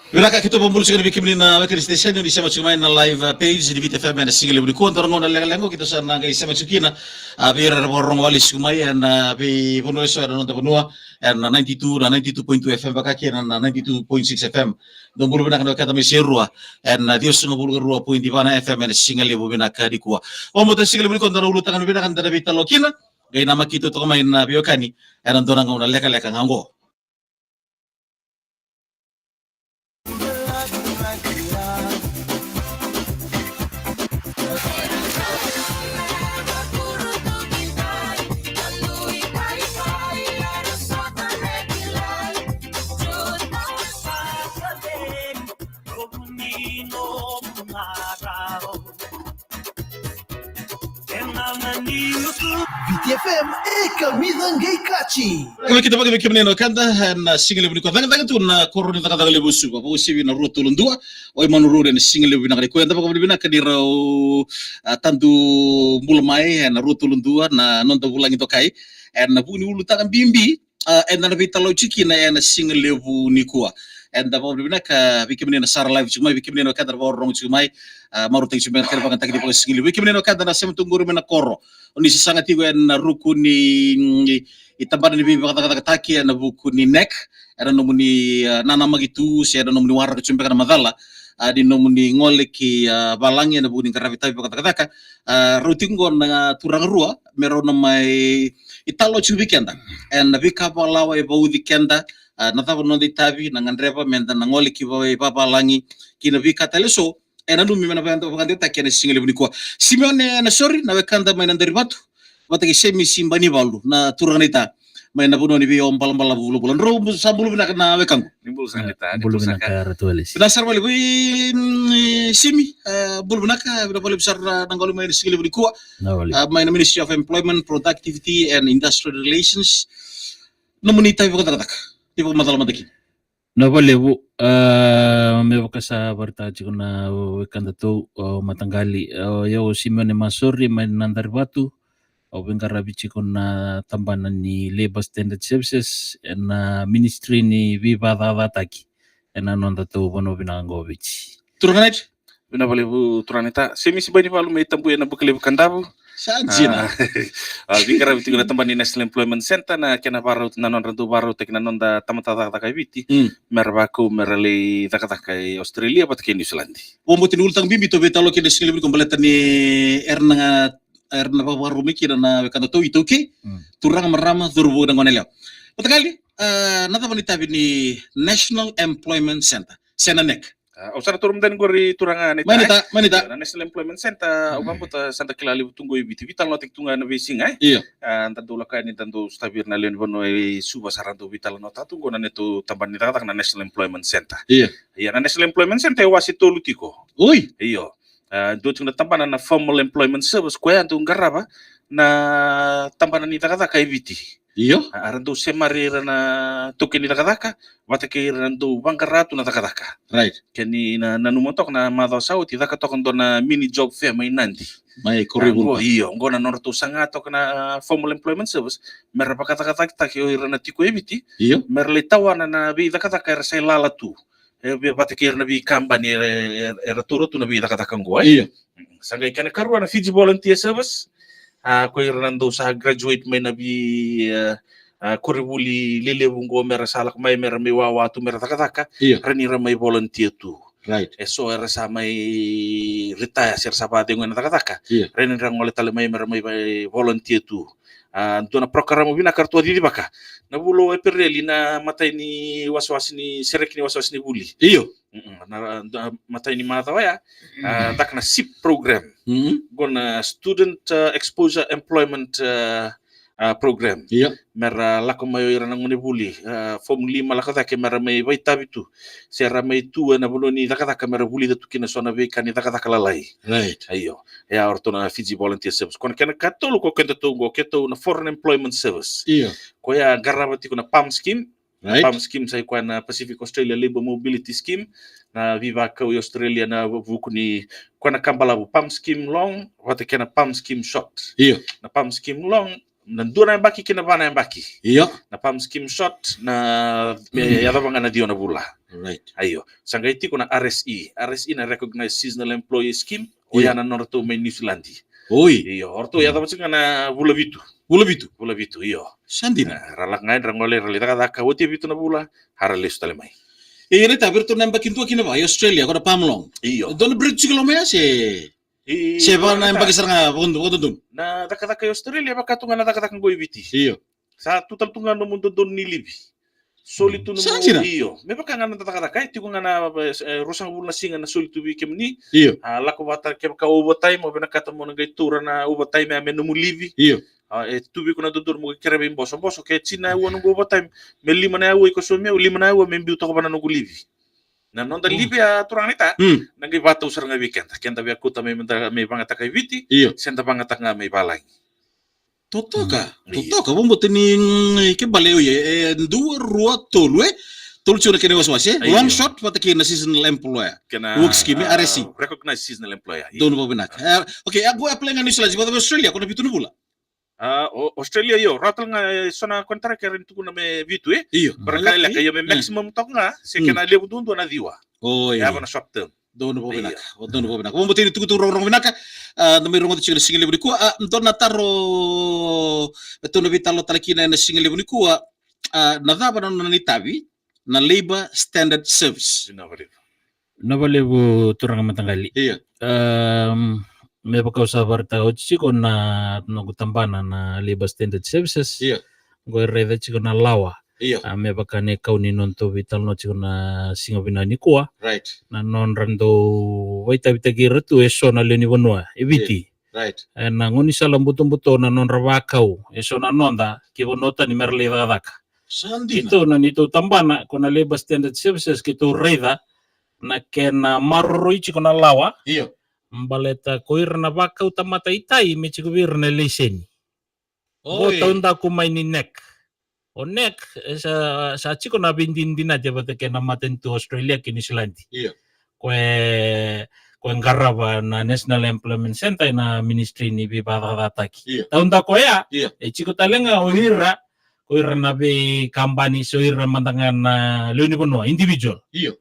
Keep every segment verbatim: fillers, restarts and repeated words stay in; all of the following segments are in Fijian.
Vinaka, keitou vakabula tiko yani vei kemuni na wekani station ni sema tiko mai na live, uh, page ni Viti F M ena siga levu nikua. Dua na gauna lekaleka qo keitou sa na qai sema tiko kina, uh, vei ira era vakarorogo wale tiko mai ena, uh, veivanua eso ena noda vanua, ena ninety-two, na ninety-two point two F M vaka kina na ninety-two point six F M. Dou bula vinaka na wekada mai Serua, ena, uh, ciwasagavulu ka rua point va na F M ena siga levu vinaka nikua. Oqo na siga levu nikua, dua na ulutaga vinaka eda na veitalanoa kina, qai namaki keitou toka mai na veiwekani ena dua na gauna lekaleka ga qo. Viti F M, e kamica qai kaci. Kemuni, keitou vakavinavinaka vei kemuni na wekada ena siga levu nikua. Cakacaka tu na koro ni cakacaka levu Suva, vakauasivi na rua tolu dua, o Emanu Ruri ena siga levu vinaka nikua. Eda vakavinavinaka ni rau, a, tadu bula mai ena rua tolu dua na noda vulagi dokai ena vuku ni ulutaga bibi, a, eda na veitalanoa tiko kina ena siga levu nikua. Eda vakavinavinaka vei kemuni na sara live tiko mai, vei kemuni na wekada na vakarorogo tiko mai, a, marautaki tiko mai na kena vakayagataki ni vakasigalevu. Vei kemuni na wekada na sema tu qori mai na koro, o ni sasaga tiko ena ruku ni, mm, i, i tabana ni veivakacakacakataki ena vuku ni NEC, ena nomuni, a, nanamaki tu se ena nomuni waraka tiko beka na macala, a, ni nomuni gole ki, a, valagi ena vuku ni qaravi tavi vakacakacaka. A, rau tiko qo na turaga rua me rau na mai talanoa tiko vei keda ena veika vakalawa e vauci keda, a, na cava na noda itavi, na gadreva meda na gole ki va-, vavalagi, kei na veika tale eso e nanumi me na vaka-, vakadewataki ena siga levu nikua. Simeone Nasori, na wekada mai Nadarivatu, vata kei Semisi Bainivalu, na turaga naita mai na vanua ni veiyawa balabalavu vulavula. Drau bu-, sa bula vinaka na wekaqu. Ni bula saka, a, naita, bula vinaka, Ratu Alesi. Vinaka sara vakalevu, mm, Simi, a, bula vinaka, vinaka vakalevu sara na qoli mai ena siga levu nikua. Vinaka vakalevu. A, mai na Ministry of Employment, Productivity and Industrial Relations. Nomuni itavi vakacakacaka, ni vakamacala mada kina. Vinaka vakalevu, a, me vaka sa vakaraitaka tiko na wekadatou, o mataqali, o yau o Simeone Masori mai Nadarivatu, au veiqaravi tiko na tabana ni Labour Standard Services ena Ministry ni veivakacakacakataki ena nodatou vanua vinaka qo o Viti. Turaga naita? Vinaka vakalevu turaga naita. Semisi Bainivalu mai Tabuya, Nabukelevu, Kadavu. Sa dina. A, a, veiqaravi tiko na tabana ni National Employment Centre, na kena vakarau-, na nodra dau vakarautaki na noda tamata cakacaka e Viti, mm, mera vakau mera lai cakacaka e Australia vata kei New Zealand. Vakabauta ni ulutaga bibi tou veitalanoa kina ena siga levu nikua baleta ni era na, era na vakavakarau mai kina na wekadatou iTaukei, mm, turaga, marama, cauravou, na goneyalewa. Mataqali, a, na cava na itavi ni National Employment Centre se na NEC? A, au sa na taura mada yani qori turaga naita. Mai naita, mai naita. Na National Employment Centre, au, mm, vakabauta sa da kila levu tu qo i Viti, veitalanoataki tu ga ena veisiga, e? Io. A, da dau lako yani, da dau sotavi ira na lewe ni vanua e Suva, sa ra dau veitalanoataka tu qo na neitou tabana ni cakacaka na National Employment Centre. Io. Ia, na National Employment Centre e wase tolu tiko. Oi. Io. A, dua tiko na tabana na Formal Employment Service, koya dau qarava na tabana ni cakacaka e Viti. Io. A, era dau semati ira na taukei ni cakacaka vata kei ira na dau vaqara tu na cakacaka. Right. Ke ni na, nanuma toka na macawa sa oti, caka toka dua na mini job fair mai Nadi. Mai koronivuli. A, qo, io, qo na nodratou saga toka na Formal Employment Service mera vakacakacakataki o ira na tiko e Viti. Io. Mera lai tawana na veicakacaka era sa lala tu, e, vata kei ira na veikabani era, era, era taura tu na veicakacaka qo, e? Io. Sa qai kena karua na Fiji Volunteer Service. A, ko ira na dau sa graduate mai na vei, a, a, koronivuli lelevu qo, mera sa lako mai, mera mai wawa tu, mera cakacaka. Io. Rawa ni ra mai volunteer tu. Right. E so era sa mai retire se ra sa vakacegu ena cakacaka. Io. Rawa ni ra gole tale mai mera mai, mai volunteer tu. A, dua na program vinaka ratou a cicivaka na vula o Epereli, na imatai ni wasewase ni, sereki ni wasewase ni vuli. Io. Mm-mm. Na, na imatai ni macawa oya, a, mm, caka na SIP program. Mm-hmm. Qo na Student, a, Exposure Employment, a, a, Program. Io. Mera lako mai o ira na gonevuli, a, form lima lako cake, mera mai vakaitavi tu se ra mai tu ena vanua ni cakacaka mera vulica tu kina so na veika ni cakacaka lalai. Right. Io. E a, o ratou na Fiji Volunteer Service. Ko na kena katolu ko kedatou qo, keitou na Foreign Employment Service. Io. Koya qarava tiko na PALM Scheme. Right. PALM Scheme sa i koya na Pacific Australia Labour Mobility Scheme, na veivakau i Australia na vuku ni, koya na ka balavu, PALM Scheme Long vata kei na PALM Scheme Short. Io. Na PALM Scheme Long na dua na yabaki kei na va na yabaki. Io. Na PALM Scheme Short na, mm, me yacova ga na ciwa na vula. Right. Io. Sa qai tiko na R S E. R S E na Recognized Seasonal Employee Scheme. Oya na nodratou mai New Zealand. Oi. Io, o ratou yacova tiko ga na vula vitu. Vula vitu. Vula vitu, io. Sa dina. Ra lako ga, ra gole, ra lai cakacaka, oti e vitu na vula, a ra lesu tale mai. E, ira ta vei ratou na yabaki dua kina va i Australia, ko na PALM Long. Io. Dua na break tiko loma ya se se va na yabaki sara ga vakadodonu. Na cakacaka i Australia vaka tu ga na cakacaka qo i Viti. Io. Sa tu tale tu ga nomu dodonu ni livi. Soli tu nomu, io. Me vaka ga na cakacaka e tiko ga na, e, ruasagavulu na siga na soli tu vei kemuni. Io. A lako vata kevaka overtime, o vinakata mo na qai taura na overtime ya me nomu livi. Io. A, e tu vei iko na dodonu mo qai kerea vei boso. Boso, ke tini na aua noqu overtime, me lima na aua iko saumia, lima na aua me biu toka vana noqu livi. Na noda livi a turaga naita, na qai vatau sara ga vei keda. Keda via kauta mai, me da, me vagataka i Viti, io, se da vagataka ga mai valagi. Totoka, totoka, vabauta ni, mm, ke bale, oi, e, dua, rua, tolu, e? Tolu tiko na kena wasewase, e? Io. Longshot, vata kei na seasonal employer. Kena, work scheme, e, R S E. Recognized seasonal employer, io. Donu vakavinaka. E, okay, a qo apply ga New Zealand, vata vei Australia, ko na vitu na vula. A, o, Australia, io, rawa tale ga, e, so na contract era ni tukuna me vitu, e? Io. Bara ka leka, io, me maximum toka ga, se kena levu duadua na ciwa. Oi. E yava na short term. Donu vakavinaka. Io. O donu vakavinaka. Vabauta ni tukutuku rogorogo vinaka. A, na mai rogoca tiko na siga levu nikua. A, dua na taro, e, tou na veitalanoa tale kina ena siga levu nikua. A, na cava na nona itavi na Labour Standard Service? Vinaka vakalevu. Vinaka vakalevu turaga mataqali. Io. Am, me vaka au sa vakaraitaka oti tiko na noqu tabana na Labour Standard Services. Io. Qo e raica tiko na lawa. Io. A, me vaka na kau ni nodatou veitalanoa tiko na siga vinaka nikua. Right. Na nodra dau vakaitavitaki ira tu e so na lewe ni vanua e Viti. Io. Right. E, na gaunisala butobuto na nodra vakau e so na noda kei vanua tani mera lai cakacaka. Sa dina. Keitou na neitou tabana ko na Labour Standard Services, keitou raica na kena maroroi tiko na lawa. Io. Baleta ko ira na vakau tamata i tai me tiko vei ira na laiseni. Oi. Qo taudaku mai ni NEC. O NEC, e, sa, sa tiko na veidinadinati vata kei na matanitu Australia kei New Zealand. Io. Ko e, ko e qarava na National Employment Centre ena Ministry ni Veivakacakacakataki. Io. Taudaku oya, io, e tiko tale ga o ira, ko ira na veikabani, so ira mada ga na lewe ni vanua, individual. Io.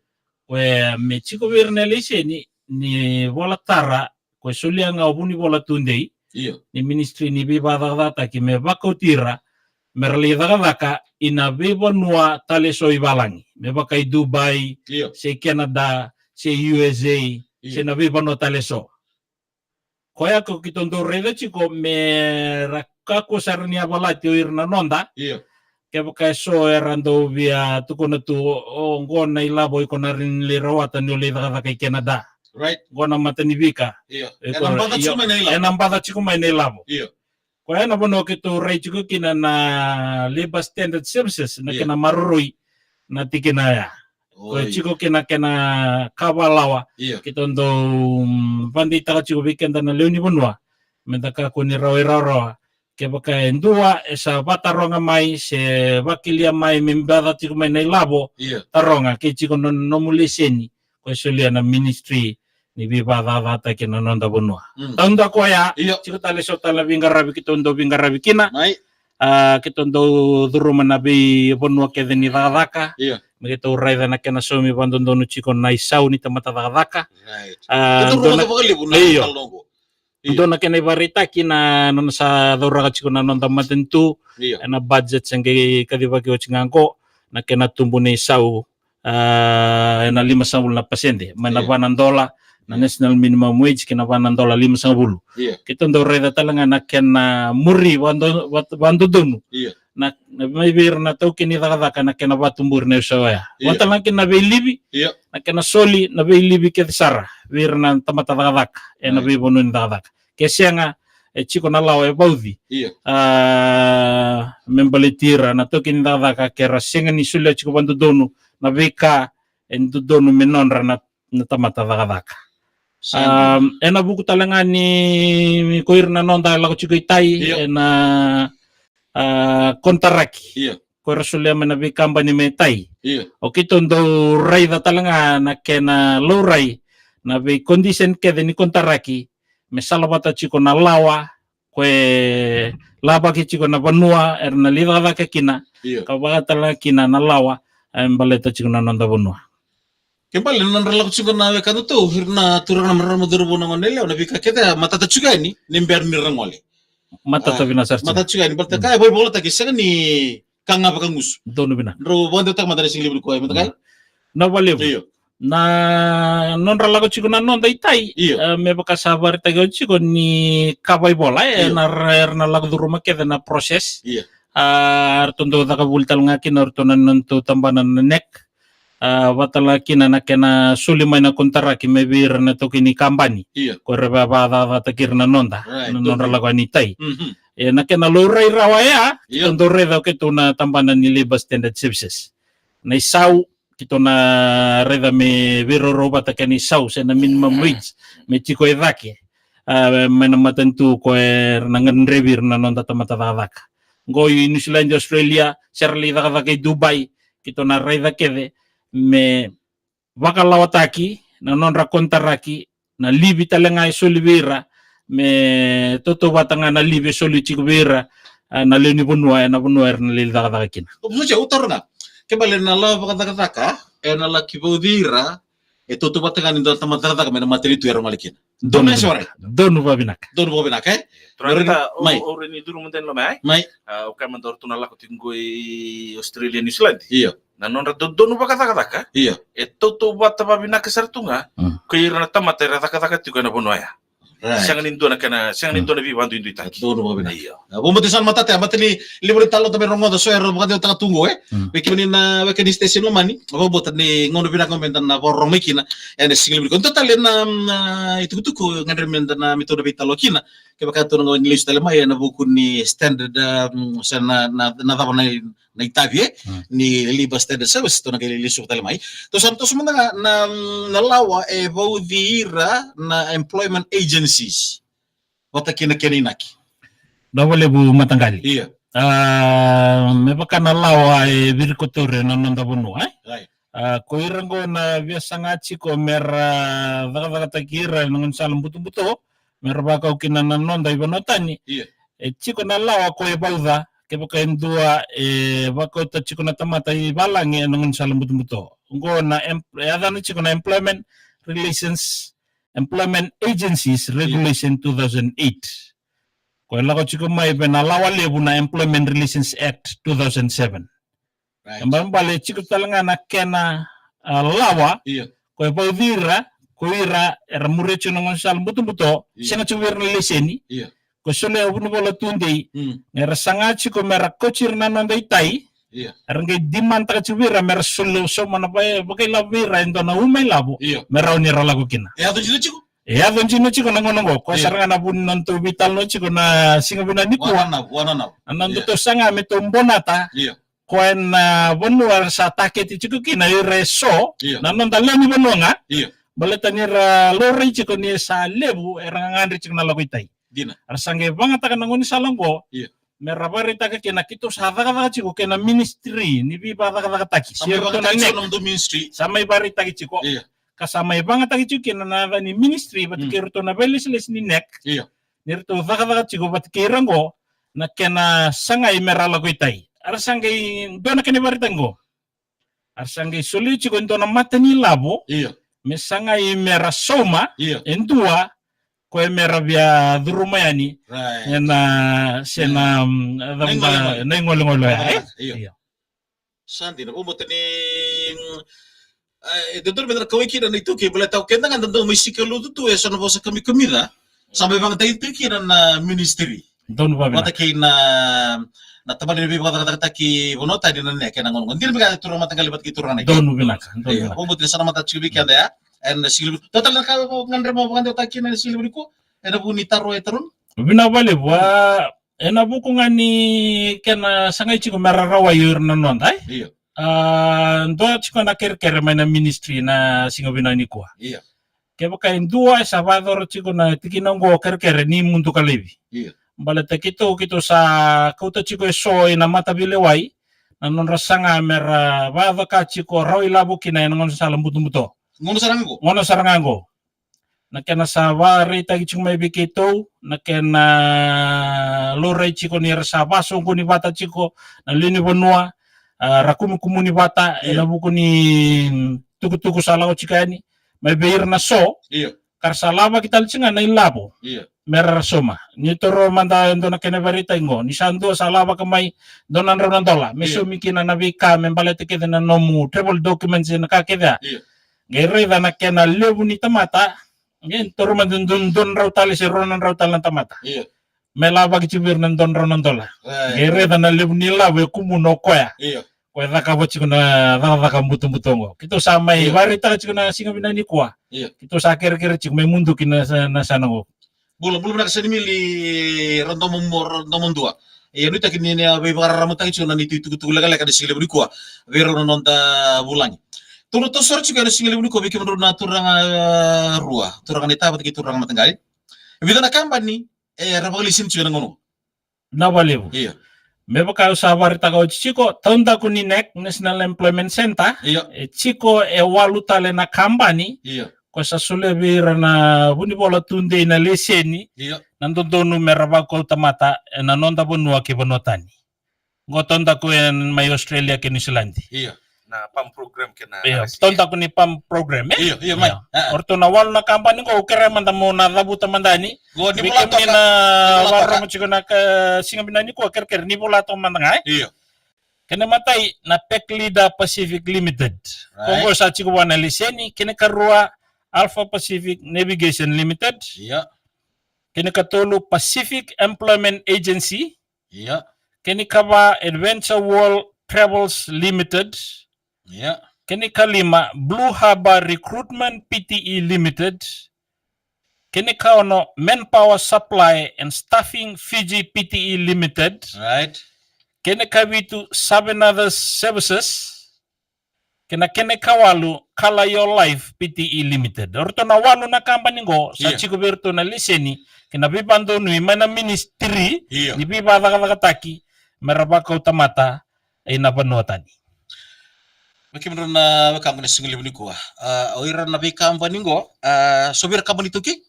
Ko e me tiko vei ira na laiseni ni vola tara, ko e solia ga o vunivola tudei, io, ni Ministry ni Veivakacakacakataki me vakauti ira mera lai cakacaka ina veivanua tale so i valagi, me vaka i Dubai, io, se Canada, se U S A, io, se na veivanua tale so. Koya ko keitou dau raica tiko mera kakua sara ni yavalati o ira na noda. Io. Kevaka e so era dau via tukuna tu, o, o qo na ilavo iko na rawa ni lai rawata ni o lai cakacaka i Canada. Right. Qo na mata ni veika. Io. Iko, ena baca tiko mai na ilavo. Io. Koya na vanua keitou rai tiko kina na Labour Standard Services, na, io, kena maroroi na tikina ya. Ko e, oi, tiko kina kena kavalawa. Io. Keitou dau, mm, vakadeitaka tiko vei keda na lewe ni vanua meda kakua ni rawai rawarawa. Kevaka e dua e sa vataroga mai se vakelia mai me baca tiko mai na ilavo, io, taroga ke tiko na nomu laiseni ko e solia na Ministry ni Veivakacakacakataki na noda vanua. Mm. Taudaku oya, io, tiko tale so tale na veiqaravi keitou dau veiqaravi kina. Mai. A, keitou dau curuma na veivanua kece ni cakacaka. Io. Me keitou raica na kena saumi vakadodonu tiko na isau ni tamata cakacaka. Right. A, keitou dua na, rogoca vakalevu na, io, italanoa qo. Io. Dua na kena ivakaraitaki na nona sa cauraka tiko na noda matanitu. Io. Ena budget se qai kacivaki oti ga qo, na kena tubu ni isau, a, ena limasagavulu na pasede, mai na, io, va na dola na, io, national minimum wage ki na va na dola limasagavulu. Io. Keitou dau raica tale ga na kena muri vado-, va-, vakadodonu. Io. Na, na mai vei ira na taukei ni cakacaka na kena vakatuburi na isau oya. Io. Vata tale ga kina na veilivi, io, na kena soli na veilivi kece sara vei ira na tamata cakacaka ena, right, veivanua ni cakacaka. Ke sega, e tiko na lawa e vauci. Io. A, me baleti ira na taukei ni cakacaka ke ra sega ni solia tiko vakadodonu na veika e dodonu me nodra na, na tamata cakacaka. Sa dina. A, ena vuku tale ga ni ko ira na noda e lako tiko i tai, io, ena, a, konitaraki. Io. Ko ira solia mai na veikabani mai tai. Io. O keitou dau raica tale ga na kena laurai na vei condition kece ni konitaraki me salavata tiko na lawa ko e lavaki tiko na vanua era na lai cakacaka kina. Io. Ka vaka tale ga kina na lawa e baleta tiko na noda vanua. Ke bale na nodra lako tiko na wekadatou, ira na turaga, na marama, cauravou, na gone yalewa, na veika kece matata tiko yani ni bera ni ra gole. Matata vinaka sara tiko. Matata tiko yani, baleta ka e vaivolataki, sega ni ka ga vakagusu. Donu vinaka. Drau vakadewataka mada na siga levu nikua, e mada kai? Na vakalevu. Io. Na nodra lako tiko na noda i tai, io, e, me vaka sa vakaraitaki au tiko ni ka vaivola, e, io, na ra-, era na lako curuma kece na process. Io. A, ratou dau caka vuli tale ga kina ratou na nodatou tabana na NEC. A, vata tale kina na kena soli mai na konitaraki mai vei ira na taukei ni kabani. Io. Ko ira via vakacakacakataki ira na noda, right, na nodra lako yani i tai. Mhm. E, na kena laurai rawa ya, io, keitou dau raica o keitou na tabana ni Labour Standard Services. Na isau, keitou na raica me veiraurau vata kei na isau se na minimum wage me tiko e cake. A, mai na matanitu ko era na gadrevi ira na noda tamata cakacaka. Qo i Niusiladi, Australia, se ra lai cakacaka i Dubai, keitou na raica kece me vakalawataki na nodra konitaraki, na livi tale ga e soli vei ira, me tautauvata ga na livi e soli tiko vei ira, a, na lewe ni vanua, ena vanua era na lai cakacaka kina. O, Busuce, au taroga, ke bale na lawa vakacakacaka ena laki vauci ira e tautauvata ga ni dua na tamata cakacaka mai na matanitu era gole kina. Donu, donu vinaka. Donu vakavinaka. Donu vakavinaka, e? Turaga, mai. O, o, o, ni curu mada e loma, e? Mai. A, o kaya mada o ratou na lako tiko qo i Australia, Niusiladi. Io. Na nodra dodonu vakacakacaka. Io. E tautauvata vakavinaka sara tu ga, mm, ko ira na tamata era cakacaka tiko ena vanua ya. Right. Sega ni dua na kena, sega ni, mm, dua na veivakaduiduitaki. Donu vakavinaka. Io. A, vou mada sa na matata, a, mada ni levu ni talo da mai rogoca, so era vakadewataka tu qo, e? Mm. Vei kemuni na weka ni station lomani, au vakabauta ni gauna vinaka qo meda na vakarorogo mai kina ena siga levu nikua. Dua tale na, mm, a, itukutuku gadrevi meda na, me tou na veitalanoa kina. Kevaka tou na qai lesu tale mai ena vuku ni standard, a, mm, se na, na, na cava na, na itavi, e? Mm. Ni Labour Standard Service, tou na qai lesu tale mai. Tou sa na toso mada ga na, mm, na lawa e vauci ira na employment agencies vata kei na kena inaki. Donu vakalevu, mataqali. Io. A, me vaka na lawa e virikotori ena noda vanua, e? Right. A, ko ira qo na via saga tiko mera cakacakataki ira ena gaunisala butobuto, mera vakau kina na noda ivanua tani. Io. E tiko na lawa ko e vauca, kevaka e dua e vakauta tiko na tamata i valagi ena gaunisala butobuto. Qo na em-, e yacana tiko na Employment Relations Employment Agencies, io, Regulation two thousand eight. Ko e lako tiko mai vei na lawa levu na Employment Relations Act two thousand seven. Right. E bale, bale tiko tale ga na kena, a, lawa, io, ko e vauci ira ko ira era muria tiko na gaunisala butobuto, io, sega tiko vei ira na laiseni. Io. Ko e solia vunivola tudei, mm, era saga tiko mera kauti ira na noda itai, io, era qai demand-taka tiko vei ira mera soli, sauma na va-, vakailavo vei ira e dua na uma ilavo, io, me rawa ni ra lako kina. E yaco dina tiko? E yaco dina tiko na gauna qo. Ko, io, sara ga na vu ni nodatou veitalanoa tiko na siga vinaka nikua. Wananavu, wananavu. Na nodatou, io, saga me tou bonata, io, ko ena vanua era sa taketi tiko kina ira e so, io, na noda lewe ni vanua ga. Io. Baleta ni ra laurai tiko ni sa levu era gagadre tiko na lako itai. Dina. Era sa qai vagataka na gaunisala qo, io, mera vakaraitaka kina keitou sa cakacaka tiko kei na Ministry ni Veivakacakacakataki. Sa mai vakaraitaki tiko na nodatou ministry. Sa mai vakaraitaki tiko. Io. Ka sa mai vagataki tiko kina na yaca ni ministry vata, mm, kei iratou na veilesilesi ni NEC. Io. Ni ratou cakacaka tiko vata kei ira qo na kena sagai mera lako itai. Era sa qai, dua na kena ivakaraitaki qo. Era sa qai solia tiko e dua na mata ni lavo, io, me sagai mera sauma, io, e dua ko e mera via curuma yani. Right. Ena, se na, mm, na igolegole, na igolegole oya, e? Io. Io. Sa dina, vakabauta ni, mm, e, e dodonu meda na kauwai kina na iTaukei, baleta o keda ga da dau mai sika lotu tu e so na vosa kamikamica, sa mai vagataki tu kina na ministry. Donu vakavinaka. Vata kei na, na tabana ni veivakacakacakataki vanua tani na NEC ena gauna qo. Dina vei keda turaga mataqali vata kei turaga na. Donu vinaka, donu vinaka. Io, vakabauta ni sa na matata tiko vei keda ya ena siga levu. Dua tale na ka o gadreva mo vakadewataka kina ena siga levu nikua ena vu ni taro e tarona? Vinaka vakalevu, a, ena vuku ga ni kena sagai tiko mera rawai o ira na noda, e? Io. A, dua tiko na kerekere mai na ministry na siga vinaka nikua. Io. Kevaka e dua e sa vakayacora tiko na tikina oqo, kerekere ni muduka laivi. Io. Baleta keitou, keitou sa kauta tiko e so ina mataveilewai na nodra saga mera vakayacora tiko rawa ilavo kina ena gauna sala butobuto. Gauna sara ga qo? Gauna sara ga qo. Na kena sa vakaraitaki tiko mai vei keitou, na kena laurai tiko ni ra sa vakasoqoni vata tiko na lewe ni vanua, a, ra kumukumuni vata, io, ena vuku ni, mm, tukutuku sa lako tiko yani mai vei ira na so. Io. Ka ra sa lavaki tale tiko ga na ilavo. Io. Me ra sauma. Ni toro mada e dua na kena ivakaraitaki qo, ni sa dua sa lavaka mai dua na drau na dola me, io, saumi kina na veika me baleta kece na nomu travel documents, na ka kece ya. Io. Qai raica na kena levu ni tamata. Qai toro mada dua, dua na drau tale se rua na drau tale na tamata. Io. Me lavaki tiko vei ira na dua na drau na dola. Right. Qai raica na levu ni lavo e kumuna o koya. Io. Koya e cakava tiko na cakacaka butobuto qo. Keitou sa mai, io, vakaraitaka tiko na siga vinaka nikua. Io. Keitou sa kerekere tiko me muduki na sa-, na yasana qo. Bula, bula vinaka Senimili Radomo, Radomodua. Ia nuitaki ni na veivakararamataki tiko na neitou itukutuku lekaleka ni siga levu nikua vei rau na noda vulagi. Tou na toso sara tiko ena siga levu nikua vei kemudrau na turaga, e, rua, turaga ni Tavata kei turaga Mataqali. E vica na kabani era vakalaiseni tiko ena gauna qo. Vinaka vakalevu. Io. Me vaka au sa vakaraitaka oti tiko, taudaku ni NEC, National Employment Centre, io, e tiko e walu tale na kabani. Io. Ko sa solia vei ira na vunivola tudei na laiseni, io, na dodonu me ra vakauta mata ena noda vanua kei vanua tani. Qo taudaku e mai Australia kei New Zealand. Io. Na PALM program kei na, io, R S E. Taudaku ni PALM program, e? Io, io, mai. Io. A. O ratou na walu na kabani qo, au kerea mada mo na cavuta mada yani. Qo ni, vei vola kemuni toka, na, ni vola toka, vakarorogo tiko na ka, siga vinaka nikua, kerekere ni vola toka mada ga, e? Io. Kena imatai na Pack Leader Pacific Limited. Right. Ko qo sa tiko vua na laiseni. Kena ikarua Alpha Pacific Navigation Limited. Io. Kena ikatolu Pacific Employment Agency. Io. Kena ikava Adventure World Travels Limited. Io. Kena ikalima Blue Harbour Recruitment P T E Limited. Kena ikaono Manpower Supply and Staffing Fiji P T E Limited. Right. Kena ikavitu Seven Others Services. Kei na kena ikawalu Color Your Life P T E Limited. O ratou na walu na kabani qo sa, io, tiko vei ratou na laiseni kei na veivakadonui mai na ministry, io, ni veivakacakacakataki me ra vakauta mata ena vanua tani. Vei kemudrau na wekaqu ena siga levu nikua, a, o ira na veikabani qo, a, so vei ira kabani iTaukei?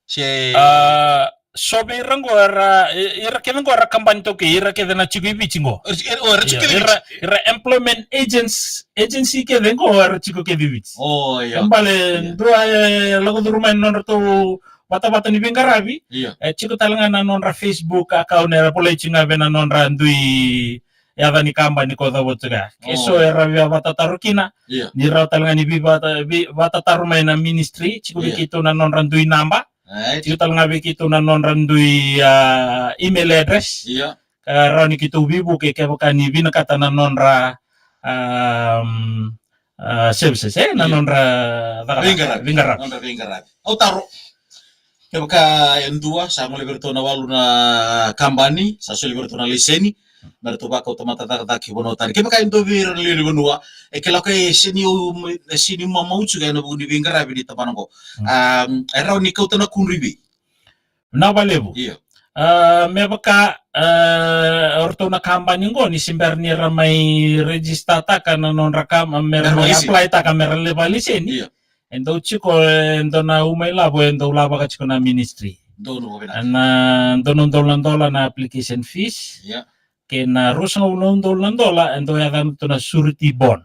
Se, a, so vei ira qo era, i-, ira kece qo era kabani iTaukei, ira kece na tiko i Viti qo. Era, era, o, era tiko, io, kece i Viti. Ira, ira employment agents, agency kece qo era tiko kece i Viti. O, io. Kena ibalebale, io, dua e lako curu mai na nodratou vatavata ni veiqaravi. Io. E tiko tale ga na nodra Facebook account era volai tiko ga vei na nodra dui yaca ni kabani ko cavuta tiko ya. Ke, o, so era via vatataro kina. Io. Ni rawa tale ga ni vei vata-, vei vatataro mai na ministry, tiko vei, io, keitou na nodra dui naba. Right. Tiko tale ga vei keitou na nodra dui, a, email address. Io. Ka rawa ni keitou veivuke kevaka ni vinakata na nodra, am, a, services, e, na, io, nodra cakacaka, veiqaravi. Veiqaravi. Nodra veiqaravi. Au taro. Kevaka e dua, sa gole vei iratou na walu na kabani, sa solia vei iratou na laiseni me ratou vakauta mata cakacaka ki vanua tani. Kevaka e dua vei ira na lewe ni vanua e kila o koya e sega ni, e sega ni mamau tiko ena vuku ni veiqaravi ni tabana qo, mm, a, e rawa ni kauta na kudru i vei? Vinaka vakalevu. Io. A, me vaka, a, o ratou na kabani qo ni se bera ni ra mai register taka na nodra kab-, me ra mai, me ra mai apply taka me ra lai vakalaiseni. Io. E dau tiko e dua na uma ilavo e dau lavaka tiko na ministry. Donu, vinaka. Na dua na udolu na dola na application fees. Io. Kei na ruasagavulu na udolu na dola e dau yaco tu na surety bond.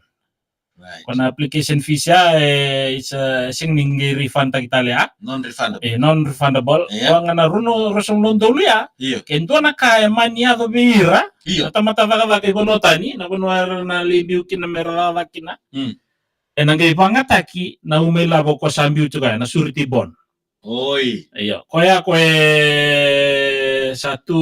Right. Ko na application fees ya, e, it's a, sega ni qai refund taki tale ya. Non-refundable. E, non-refundable. Io. Ko ga na rua na, ruasagavulu na udolu ya. Io. Ke dua na ka e mani yaco vei ira, io, na tamata cakacaka i vanua tani, na vanua era na lai biu kina me ra cakacaka kina. Mm. Ena qai vagataki na uma ilavo ko sa biu tiko ya, na surety bond. Oi. Io, koya ko e sa tu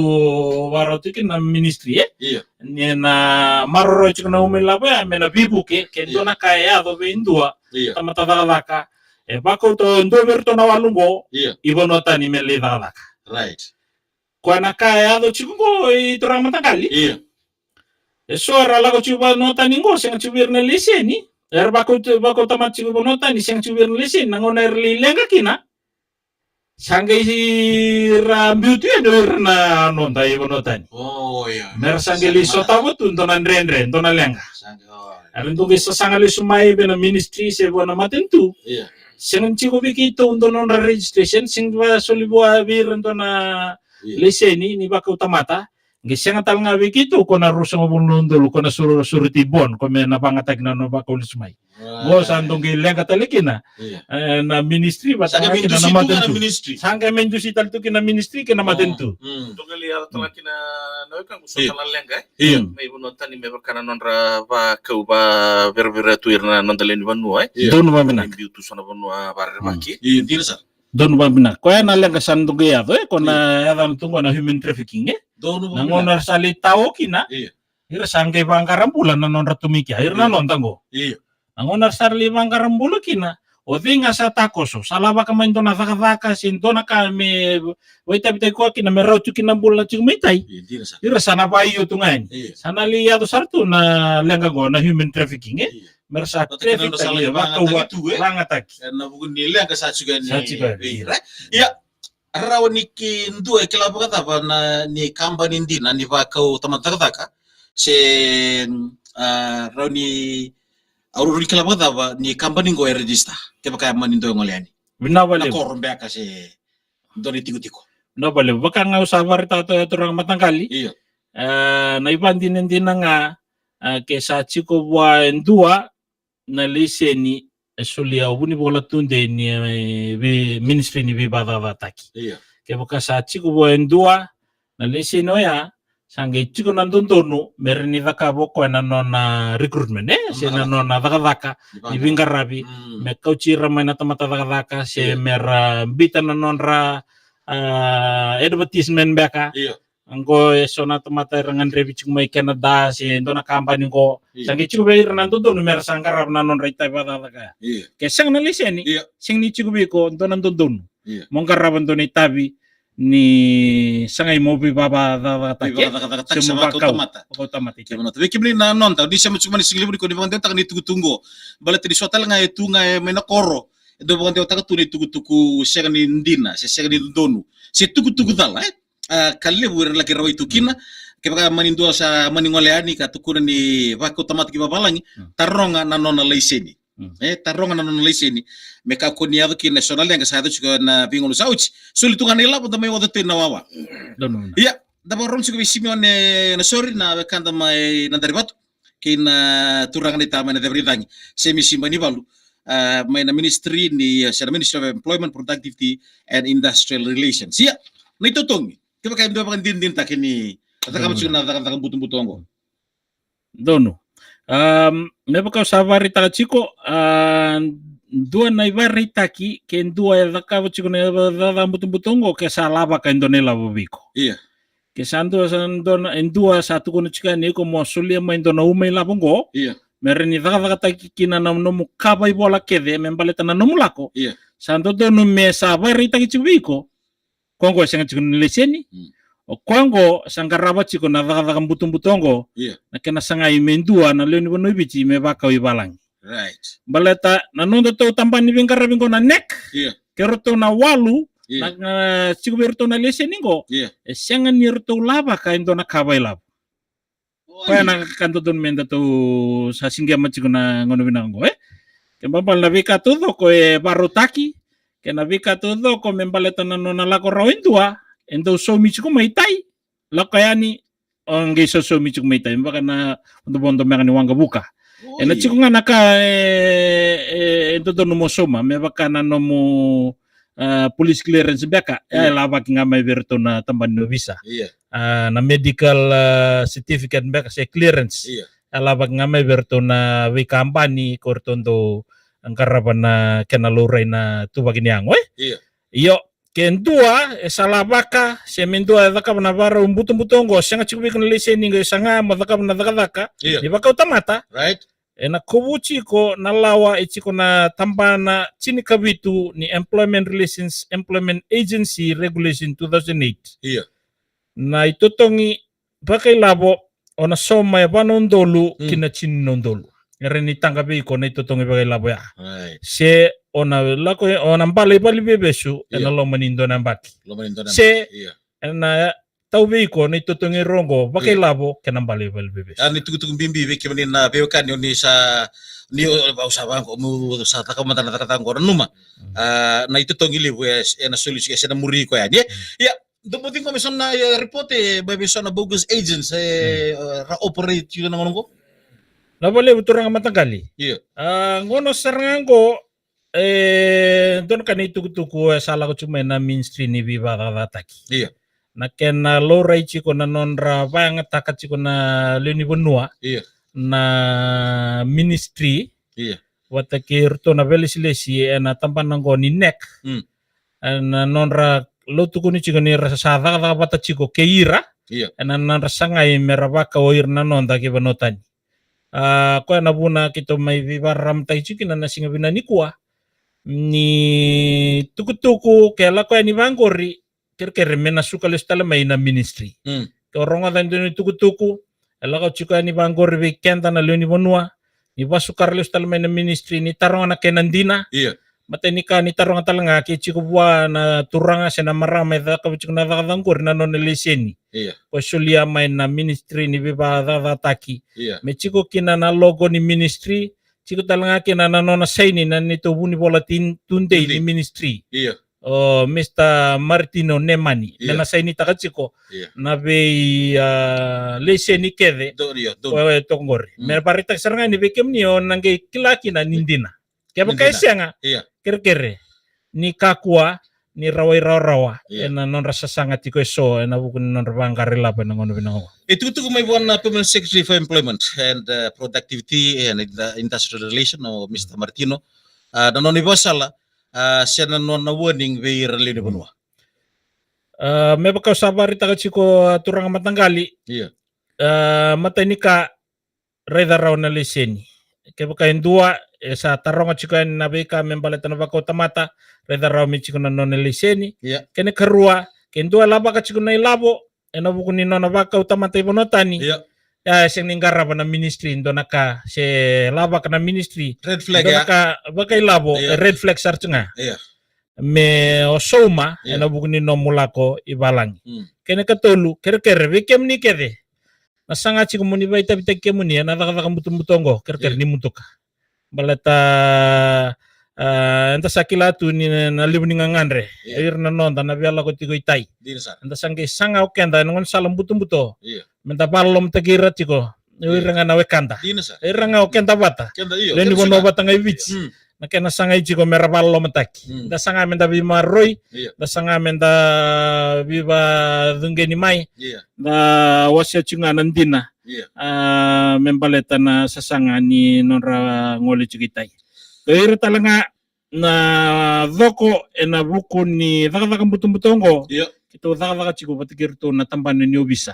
vakarau tiko kina na ministry, e? Io. Ni na maroroi tiko na uma ilavo ya me na veivuke, ke, io, dua na ka e yaco vei dua, io, tamata cakacaka, e vakauta dua vei iratou na walu qo, io, i vanua tani me lai cakacaka. Right. Koya na ka e yaco tiko qo i turaga mataqali. Io. E so era lako tiko vanua tani qo, sega tiko vei ira na laiseni. Era vakauta, vakauta mata tiko vanua tani, sega tiko vei ira na laiseni. Na gauna era lai leqa kina, sa qai ra biu tu yani o ira na noda i vanua tani. O, io. Me ra sa qai lai sotava tu dua na dredre, dua na leqa. Sa qai, o, io. Era dau qai sasaga lesu mai vei na ministry se vua na matanitu. Io. Sega ni tiko vei keitou dua na nodra registration, sega ni vakasoli vua vei ira dua na, io, laiseni ni vakauta mata. Qai sega tale ga vei keitou ko na ruasagavulu na udolu, ko na sur-, surety bond, ko me na vagataki na nona vakau lesu mai. Qo sa dou qai leqa tale kina. Io. E, na ministry vata kina na matanitu. Sa qai mai dusi tale tu kina na ministry kei na matanitu. Dou qai lai yaco tale kina na wekaqu, so tale na leqa, e? Io. Mai vanua tani me vaka na nodra vakau vaveravera tu ira na noda lewe ni vanua, e? Io. Donu vavinaka. Biu tu so na vanua varerevaki. Io, dina sara. Donu vavinaka. Koya na leqa sa dou qai yaco, e? Ko na yacana tu qo na human trafficking, e? Donu vavinaka. Na gauna sa lai tao kina. Io. Ira sa qai vaqara bula na nodra tu mai kea, ira na noda qo. Io. Na gauna sa ra lai vaqara bula kina, o cei ga sa takoso, sa lavaka mai dua na cakacaka se dua na ka me vaitavitaki koya kina me rawa tu kina bula na tiko mai tai. Io, dina sara. Ira sa na vaio tu ga yani. Io. Sa na lai yaco sara tu na leqa qo na human trafficking, e? Io. Me ra sa traffic-taki, e, vakau, vakayagataki. E, na vuku ni leqa sa tiko yani. Sa tiko yani. Ira. Ia, rawa ni kidua e kila vakacava na, ni kabani dina ni vakau tamata cakacaka, se, a, rawa ni, au rawa ni kila vakacava ni kabani qo e register, kevaka e mani dua e gole yani. Vinaka vakalevu. Na koro beka se dua na itikotiko. Vinaka vakalevu. Vaka ga au sa vakaraitaka tu, e, turaga mataqali. Io. E, na ivakadinadina ga, e, ke sa tiko vua e dua na laiseni e solia o vunivola tudei ni, e, vei ministry ni veivakacakacakataki. Io. Kevaka sa tiko vua e dua na laiseni oya, sa qai tiko na dodonu me rawa ni cakava o koya na nona recruitment, e? Se na nona cakacaka ni veiqaravi, me kauti ira mai na tamata cakacaka, se me ra bita na nodra, a, advertisement beka. Io. Qo e so na tamata era gadrevi tiko mai Canada, se dua na kabani qo. Io. Sa qai tiko vei ira na dodonu me ra sa qarava na nodra itavi vakacakacaka. Io. Ke sega na laiseni, io, sega ni tiko vei iko dua na dodonu. Io. Mo qarava dua na itavi ni sagai mo veivakacakacakataki. Veivakacakacakataki se mo vakau tamata. Vakau tamata. Kemuni na noda, ni sema tiko mai na siga levu nikua ni vakadeitaka na itukutuku qo. Baleta ni so tale ga e tu ga e mai na koro. E dau vakadeitaka tu na itukutuku sega ni dina, se sega ni dodonu. Se tukutuku cala, e? A, ka levu era laki rawai tu kina. Kevaka mani dua sa mani gole yani ka tukuna ni vakau tamata ki vavalagi, taroga na nona laiseni. E, taroga na nona laiseni. Me kakua ni yaco kina e so na leqa sa yaco tiko na veigauna sa oti. Soli tu ga na ilavo da mai oca tu na wawa. Ia, da vakarorogo tiko vei Simione Nasori na wekada mai Nadarivatu. Kei na turaga na ita mai Nacevaricagi, Semisi Bainivalu, a, mai na ministry ni, a, se na Ministry of Employment, Productivity and Industrial Relations. Ia, na itotogi, kevaka e dua vakadinadinataki ni cakava tiko na cakacaka butobuto oqo. Donu. Am, me vaka au sa vakaraitaka tiko, a, dua na ivakaraitaki, ke dua e cakava tiko na cakacaka butobuto oqo, ke sa lavaka e dua na ilavo vei iko. Ia. Ke sa dua, sa dua na, e dua sa tukuna tiko yani iko mo solia mai dua na uma ilavo qo. Ia. Me rawa ni cakacakataki kina na nomu kava ivola kece me baleta na nomu lako. Ia. Sa dodonu me sa vakaraitaki tiko vei iko. Koya qo e sega tiko ni laiseni. Mm. O koya qo sa qarava tiko na cakacaka butobuto qo. Ia. Na kena sagai me dua na lewe ni vanua i Viti me vakau i valagi. Right. Baleta na nodatou tabana ni veiqaravi qo na NEC. Ia. Kei ratou na walu, ia, na, na tiko vei ratou na laiseni qo. Ia. E sega ni ratou lavaka e dua na kava ilavo. Oi. Koya na ka dodonu me datou sa siqema tiko na gauna vinaka qo, e? Ke babala na veika taucoko e vakarautaki, kei na veika taucoko me baleta na nona lako rawa e dua, e dau saumi tiko mai tai, lako yani, o qai sosomi tiko mai tai, me vaka na vodovodo meka ni waqavuka. Oi. Ena tiko ga na ka e, e, e dodonu mo sauma, me vaka na nomu, a, police clearance beka, e, ia, lavaki ga mai vei iratou na tabana ni ovisa. Ia. A, na medical, a, certificate beka se clearance. Ia. E lavaki ga mai vei iratou na veikabani ko iratou dau qarava na kena laurai na tuvaki ni yago, e? Ia. Io, ke dua e sa lavaka, se me dua e cakava na vakarau butobuto oqo, sega tiko vei iko na laiseni qo, e saga mo cakava na cakacaka, ia, ni vakau tamata. Right. Ena kovuti iko na lawa e tiko na tabana tinikavitu ni Employment Relations, Employment Agency Regulation two thousand eight. Ia. Na itotogi vakailavo, o na sauma e va na udolu, mm, ki na tini na udolu. E rawa ni taqa vei iko na itotogi vakailavo ya. Right. Se o na lako, o na bala i valeniveivesu, ia, ena loma ni dua na yabaki. Loma ni dua na yabaki. Se, ia, ena tau vei iko na itotogi rau qo, ia, vakailavo kei na bala i valeniveivesu. A, ni tukutuku bibi vei kemuni na veiwekani, o ni sa, ni o, au sa vaqo, meu sa cakava mada na cakacaka qo, nanuma. Mm. A, na itotogi levu e, ena soli, e sa na muri iko yani. Mm. Ia, dou bau ciqoma e so na, e, report, e, mai vei so na bogus agents, e, mm, e, ra operate tiko na gauna qo. Vinaka vakalevu turaga mataqali. Io. A, gauna sara ga qo, e, dua na ka ni tukutuku e sa lako tiko mai na ministry ni veivakacakacakataki. Io. Na kena laurai tiko na nodra vakayagataka tiko na lewe ni vanua. Io. Na ministry. Io. Vata kei iratou na veilesilesi ena tabana qo ni NEC. Mm. Ena nodra lautukuni tiko ni ra sa cakacaka vata tiko kei ira. Io. Ena nodra sagai me ra vakau ira na noda kei vanua tani. A, koya na vuna keitou mai veivakararamataki tiko kina na siga vinaka nikua. Ni tukutuku ke lako yani vaqori, kerekere me na suka lesu tale mai na ministry. Mm. Ke o rogoca e dua ni tukutuku e lako tiko yani vaqori vei keda na lewe ni vanua, ni vakasukara lesu tale mai na ministry, ni taroga na kena dina. Io. Matai ni ka ni taroga tale ga ke tiko vua na turaga se na marama e cakava tiko na cakacaka qori na nona laiseni. Io. Ko solia mai na ministry ni veivakacakacakataki. Io. Me tiko kina na logo ni ministry, tiko tale ga kina na nona saini na neitou vunivola tin-, tudei ni ministry. Io. O Mister Martino Nemani. Io. Me na sainitaka tiko. Io. Na vei, a, laiseni kece. Do-, io, do-, o, e toko qori. Mm. Me vakaraitaka sara ga ni vei kemuni o na qai kila kina ni dina. Kevaka e sega, io, kerekere ni kakua ni rawai rawarawa, io, ena nodra sasaga tiko eso ena vuku ni nodra vaqara ilavo ena gauna vinaka qo. E tukutuku mai vua na Permanent Secretary for Employment and, uh, Productivity and Indu-, Industrial Relation, o Mister Martino. A, na nona ivakasala, a, se na nona warning vei ira na lewe ni vanua. A, me vaka au sa vakaraitaka tiko, a, turaga mataqali. Io. A, matai ni ka, raica rawa na laiseni. Kevaka e dua e sa taroga tiko yani na veika me baleta na vakau tamata, raica rawa me tiko na nona laiseni. Io. Kena karua, ke dua e lavaka tiko na ilavo ena vuku ni nona vakau tamata i vanua tani. Io. Ia, e sega ni qarava na ministry e dua na ka, se lavaka na ministry. Red flag, e dua na ka vakailavo, io, e red flag sara tu ga. Io. Me o sauma, io, ena vuku ni nomu lako i valagi. Mm. Kena katolu, kerekere vei kemuni kece na saga tiko mo ni vakaitavitaki kemuni ena cakacaka butobuto oqo, kerekere, io, ni muduka. Baleta, a, eda sa kila tu ni na, na levu ni gagadre, io, o ira na noda na via lako tiko i tai. Dina sara. Eda sa qai saga o keda ena gaunisala butobuto. Io. Meda vakalolomataki ira tiko. Io. O ira ga na wekada. Dina sara. O ira ga o keda vata. Keda, io, lewe ni vanua vata ga i Viti. Mm. Na kena sagai tiko mera vakalolomataki. Mm. Da saga meda veimaroroi, io, da saga meda veivakacegui mai, io, da wasea tiko ga na dina. Io. A, me baleta na sasaga ni nodra gole tiko i tai. O ira tale ga na coko ena vuku ni cakacaka butobuto oqo. Io. Keitou cakacaka tiko vata kei iratou na tabana ni ovisa.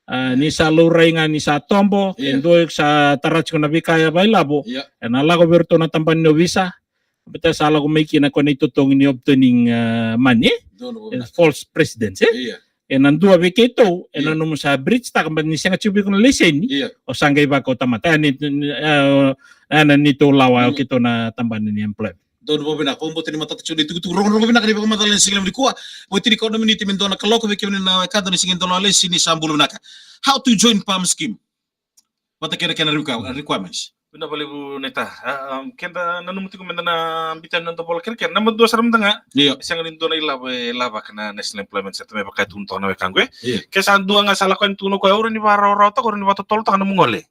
A, ni sa laurai ga ni sa tobo, io, e dua sa tara tiko na veika ya vakailavo, io, ena lako vei iratou na tabana ni ovisa. Baleta sa lako mai kina ko na itotogi ni obtaining, a, money, donu, e, false pretense, e? Io. Ena dua vei keitou, io, ena nomu sa breach taka, baleta ni sega tiko vei iko na laiseni, io, o sa qai vakau tamata. E, ni, ni, e, o, ena neitou lawa, mm, o keitou na tabana ni employment. Donu vakavinaka, au bau ni matata tiko na itukutuku rogorogo vinaka ni vakamacala ni siga levu nikua. Vo tini ka ono miniti me dua na kaloko, vei kemuni na wekada ni siga e dua na lesi ni sa bula vinaka. How to join PALM scheme? Vata kei na kena requir-, requirements. Vinaka vakalevu Neta. A, a, keda nanuma tiko meda na biuta na noda vola kerekere. Naba dua sara mada ga. Io. E sega ni dua na ilavo e lavaka na National Employment Centre me vaka e tukuna toka na wekaqu, e? Io. Ke sa dua ga sa lako yani tukuna o koya, au rawa ni vakarawarawataka, au rawa ni vakatotolotaka nomu gole.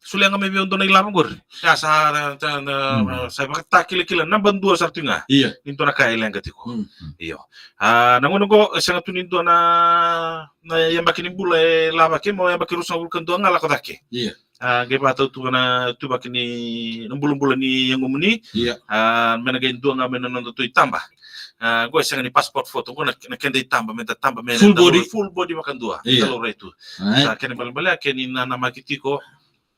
Solia ga mai vei au dua na ilavo qori. Ia sa, na, na, na, mm, sa vakatakilakila, naba dua sara tu ga. Io. Ni dua na ka e leqa tiko. Mm, mm. Io. A, na gauna qo, e sega tu ni dua na, na yabaki ni bula e lavaki, mo yabaki ruasagavulu ka dua ga lako cake. Io. A, qai vakatau tu ga na ituvaki ni, na bulabula ni yagomuni. Io. A, me na qai dua ga mai na noda tu itaba. A, qo e sega ni passport photo, qo na, na keda itaba, meda taba, me full body. Full body vakadua. Io. Meda laurai tu. Right. Sa kena ibalebale, a, kena inanamaki tiko,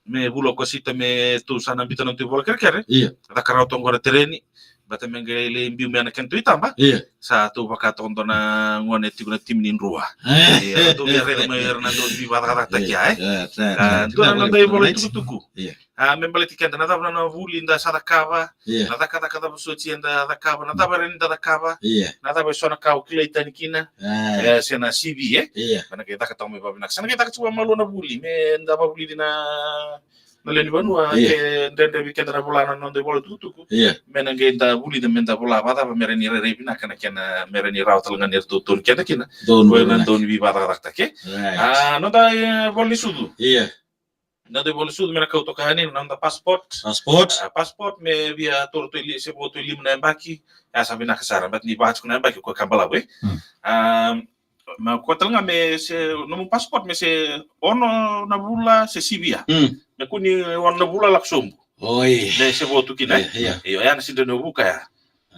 me vula ko Sita me tou sa na biuta na noda ivola kerekere. Io. Caka rawa toka qo na tereni. Baleta me qai lai biu mai na kena tou itaba. Io. Sa tou vaka toka dua na gone tiko na timi ni Drua. E. Io, tou via raica mai ira na dau veivakacakacakataki, e? Io, io, io. A, dua na noda ivola itukutuku. Io. A, me baleti keda, na cava na, na vuli da sa cakava, io, na cakacaka cava soti eda cakava, na cava e rawa ni da cakava, io, na cava e so na ka o kilai tani kina, e, se na C V, e? Io. Me na qai caka toka mai vakavinaka. Sa na qai caka tiko vakamalua na vuli, me da vakavulici na, na lewe ni vanua, io, ke dredre vei keda na vola na noda ivola tukutuku. Io. Me na qai da vulica, me da vola vakacava, me rawa ni rairai vinaka na kena, me rawa ni rawa tale ga ni ratou tauri keda kina. Donu, ko na donu veivakacakacakataki. Right. A, noda, e, vola ni sucu. Io. Na dau ivola sucu me na kau toka yani na noda passport. Passport. Ah, passport me via toro tu i li-, se vo tu i lima na yabaki. Ya sa vinaka sara, but ni vaka tiko na yabaki ko ka balavu, e. Mm. Ah, ma ko tale ga me se nomu passport me se ono na vula se sivia. Mm. Me kua ni ono na vula lako sobu. Oi. Me se vo tu kina. Ia, ia. Io, ya na sidra ni vuka ya.